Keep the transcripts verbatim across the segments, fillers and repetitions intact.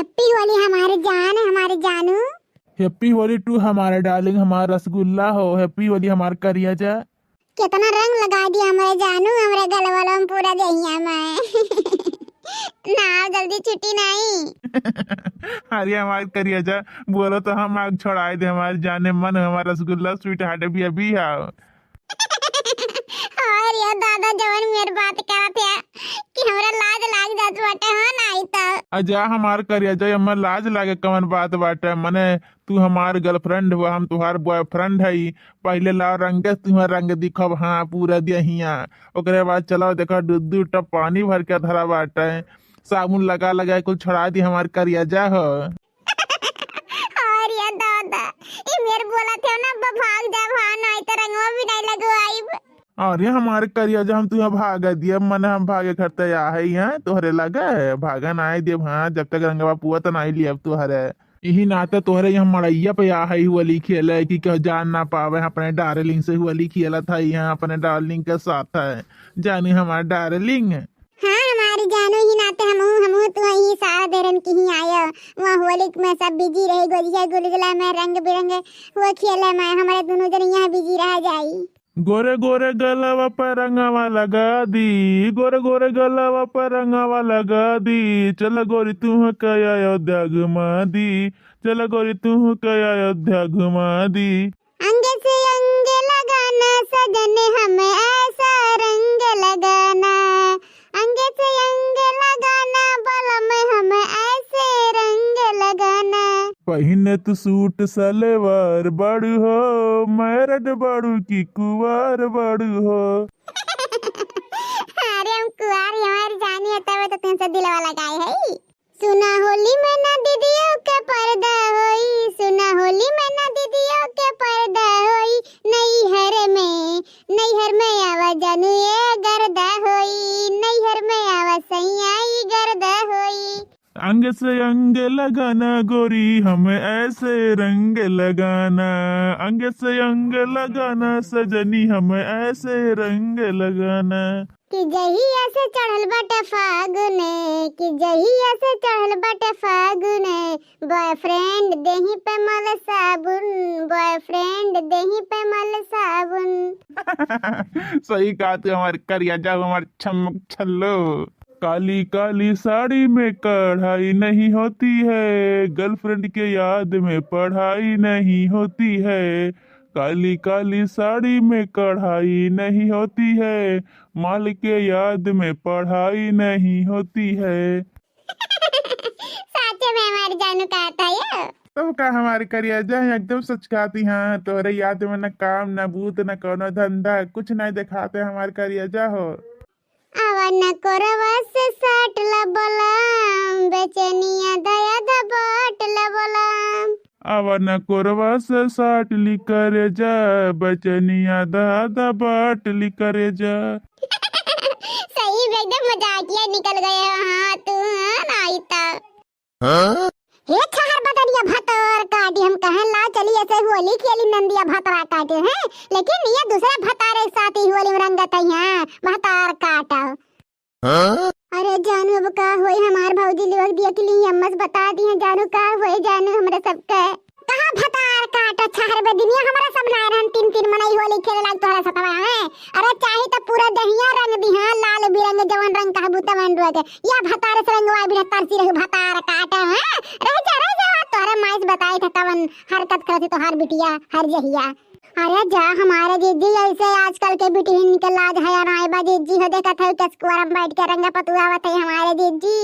Happy होली हमारे जान, हमारे जानू। Happy होली to हमारा darling, हमारा रसगुल्ला हो। Happy होली हमार करिया जा। केतना रंग लगाइ दिया हमरे जानू, हमरे गलवा में, पूरा देहिया में। ना, जल्दी छुट्टी नहीं। अरे हमार करिया जा, बोलो तो हम आग छोड़ाइ दे, हमार जाने मन, हमार रसगुल्ला sweetheart अभी अभी आओ। अरे दादा, जवन मेर बात करत है कि हमरा लाज लाग जात बाटे, हाँ, नाही त। अजा हमार करिया जा, हमार लाज लागे कवन बात बाटे? मने तू हमार girlfriend हुआ, हम तुहार boyfriend हई। पहिले लाओ रंगे, तुहार रंग दिखब, हाँ, पूरा देहिया। ओकरे बाद चलो देखो, दू दू टब पानी भर के धरा बाटे। साबुन लगा लगा के कुल छोड़ा दी हमार करिया जा हो। अरे दादा, ई मेर बोलत है ना, ब-, भाग जा, भाग, नाही त रंगवा भी नाही लगवाइब। अरे हमार करिया जा, हम तुहे भागा दिया, मने हम भागे खरते आ है यहाँ, तोहरे लगा है, भागा नाही देब, हाँ, जब तक रंगवा पुआ त नाही लियब तोहरे। यही नाते तोहरे यहाँ मड़ैया पे आ है होली खेले कि केहू जान ना पावे, अपने darling से होली खेलत है यहाँ, अपने darling के साथ है, जानी हमार darling। हाँ, हमारी जानू ही नाते हमहू, हमहू तो यही सारा देरन की ही आयो। वहाँ होली में सब busy रहे, गोजिया गुलगुला में, रंग बिरंगे वो खेले में, हमारे दोनों जन यहाँ busy रह जाई। गोरे गोरे गलवा पर रंगवा लगा दी, गोरे गोरे गलवा पर रंगवा लगा दी, चल गोरी तू कया अयोध्या घुमा दी, चल गोरी तू कया अयोध्या घुमा दी। अंग से अंग लगाना सजन हमें ऐसा रंग लगाना, अंग से अंग लगाना बलम हमें ऐसे रंग लगाना। पहिने तू सूट सलवार बड़ू हो, married बड़ू की कुवार बड़ू हो? अरे हम कुवार ही हमार जानी है, तब तो तुमसे दिलवा लगाए है। सुना होली में ना दीदियों के पर्दा होई, सुना होली में ना दीदियों के पर्दा होई, नैहर में, नैहर में आवा जानू ये गर्दा होई, नैहर में आवा सैया ई गर्दा होई। अंग से अंग लगाना गोरी हमें ऐसे रंग लगाना, अंग से अंग लगाना सजनी हमें ऐसे रंग लगाना। कि जहिया से चढ़ल बाटे फागुन, कि जहिया से चढ़ल बाटे फागुन, boyfriend देही पे मल साबुन, boyfriend देही पे मल साबुन। सही कहा तू हमार करिया जाओ, हमार छमक छल्लो। काली काली साड़ी में कढ़ाई नहीं होती है, girlfriend के याद में पढ़ाई नहीं होती है। काली काली साड़ी में कढ़ाई नहीं होती है, माल के याद में पढ़ाई नहीं होती है। साचे में हमार जानू कहत है ये। तब का हमार करिया जा, एकदम सच कहती हाँ, तोहरे याद में न काम, न बूत, न कौनो धंधा, कुछ नहीं देखाते हमार करिया जा हो। आवा ना कोरवा से साट ला बोलाम, बेचनिया दया दा बाट ला बोलाम। आवा ना कोरवा से साट ली करे जा, बेचनिया दया दा बाट ली करे जा। सही में एकदम मजाकिया निकल गए हो, हाँ, तू, हाँ, नाही त। हाँ? हे छहर बदनिया भतार काटी, हम कहन ला चली ऐसे होली खेली नंदिया भतार काटे हैं, लेकिन ये दूसरे भतारे के साथ ही होली में रंगत है यहाँ भतार काटा। हाँ? अरे जानू अब का होई, हमार भौजी लोग देख ली, अम्मा से बता दी है जानू का होई जानू हमरा सबके। कहाँ भतार काटा छहर बदनिया, हमरा सब ना रहन तीन तीन मनई होली खेले लाग तोहरा सतवा है। अरे चाही त पूरा दहिया रंग दी, हाँ, लाल बिरंग जवन रंग कहबू तवन रंग। या भतार से रंगवा बिना तरसी रही भतार काटे, हाँ? रह जा, रह जा, तोहरे माई से बताई था कवन हरकत करती तोहार बिटिया हर जहिया। अरे जा हमारे जीजी, ऐसे आजकल के बिटिहन के लाज हया नाय बा जीजी हो, देखत है कस कुआरम बैठ के रंगा पतुआवत है हमारे जीजी।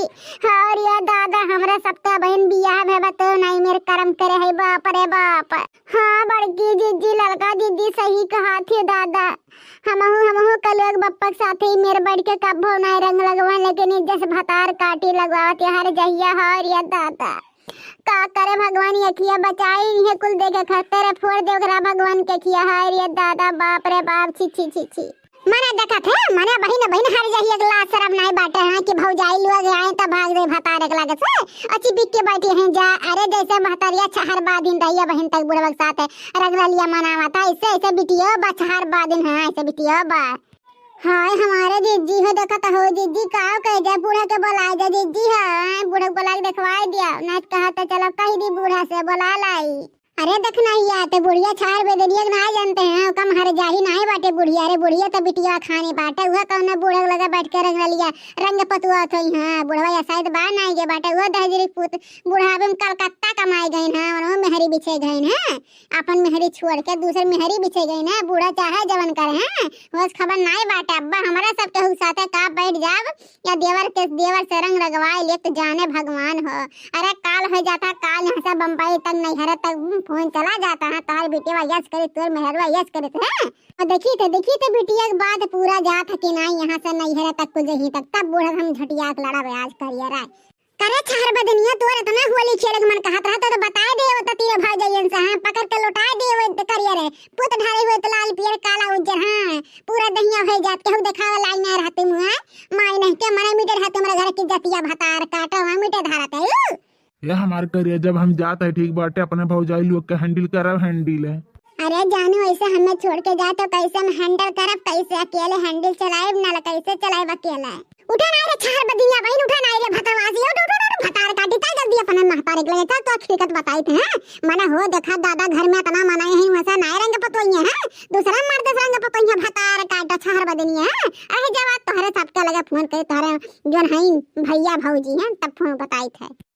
और ये दादा हमरा सब तो बहन बियाह में बतो नहीं मेरे करम करे है बाप रे बाप। हाँ बड़की जीजी, लड़का जीजी सही कहा थे दादा। हमहू, हमहू के लोग बप्पा के साथे ही मेर बैठ के कब्बो नाय रंग लगवन, लेकिन ई जस भतार काटी लगवावत हर जहिया हो रे दादा। का करे भगवान, ये अखिया बचाई, इहे कुल देखे खतरे फोड़ दे ओकरा भगवान के अखिया, हाय रे दादा, बाप रे बाप, छी, छी, छी, छी। मने देखत है, मने बहिन, बहिन हर जहिया के लाज शरम नाय बाटे हैं कि भौजाई लोग आए त भाग दे भतार के लगे से। अच्छी बिक के बैठी हैं जा, अरे जैसे महतरिया छहर बादिन रहिया बहिन तक बुढ़वा के साथ है। रंगरलिया मनावत है, ऐसे, ऐसे बिटियो बा, छहर बादिन है, ऐसे बिटियो बा। हाय हमारे जिज्जी हो, देखत हो जिज्जी, का कह जाए, बूढ़ा के बोलाए जा जिज्जी, हाँ, बूढ़ा के बोला के देखवाए दिया, नहीं तो कहा तो चलो कह दी बूढ़ा से बोला लाई। अरे देखना ही आते बुढ़िया छार बेदनिया के ना जानते हैं, कम हर जाही नाई बाटे बुढ़िया। अरे बुढ़िया तो बिटिया खानी बाटे, वह कौन बूढ़ा लगा बैठ के रंग लिया, रंग पतुआ थोई। हाँ, बुढ़वा या शायद बा नाई के बाटे, वह दहजरी पूत बुढ़ावे में कलकत्ता कमाए गए हैं, उन्हों मेहरी बिछे गए हैं, अपन मेहरी छोड़ के दूसर मेहरी बिछे गए हैं। बूढ़ा चाहे जवन करे हैं, होश खबर नाई बाटे। अब्बा हमरा सब केहू साथे का बैठ जाब या देवर के, देवर से रंग लगवाए ले तो जाने भगवान हो। अरे काल हो जाता, काल यहाँ से बम्बई तक नैहरे तक फोन चला जाता है, तार बेटे वा यस करे, तोर मेहरवा यस करे है। और देखी तो, देखी तो बिटिया के बात पूरा जात है कि नाई यहाँ से नैहरे तक को जही तक, तब बूढ़ा हम झटिया के लड़ा ब्याज करिए राय। करे छहर बदनिया, तोर इतना होली खेले के मन कहत रहा तो, तो बताए दे वो तीर भाई जइयन से, हाँ, पकड़ के लौटाए दे वो करिए रे, पूत ढारे हुए तो लाल पियर काला उज्जर, हाँ, पूरा दहिया हो जात, केहू देखावे लायक ना रहते मुँह, माई नहीं के मने मिटे रहते हमारे घर की जतिया भतार काटो, हाँ, मिटे धारत है, ऊ। ये हमार करिया, जब हम जात है ठीक बाटे, अपने भौजाई लोग के हैंडल करब, हैंडल है। अरे जानू, ऐसे हमें छोड़ के जाए तो कैसे हम हैंडल करब, कैसे अकेले हैंडल चलाएब, ना कैसे चलाएब अकेले। उठा ना रे छहर बदिया बहन, उठा ना रे भतवासी, उठ, उठ, उठ, उठ, भतार काटी, चल जल्दी अपने महतारे के लगे, चल तो हकीकत बताई थे, हैं? मना हो, देखा दादा घर में इतना मना है, वैसा नाय रंग पतोइया है, दूसरा मर्द से रंग पतोइया, भतार काटा छहर बदनिया है। अरे जब आज तोहरे सबके लगे फोन करे, तोहरे जोन हईन भैया भौजी हैं, तब फोन बताई थे।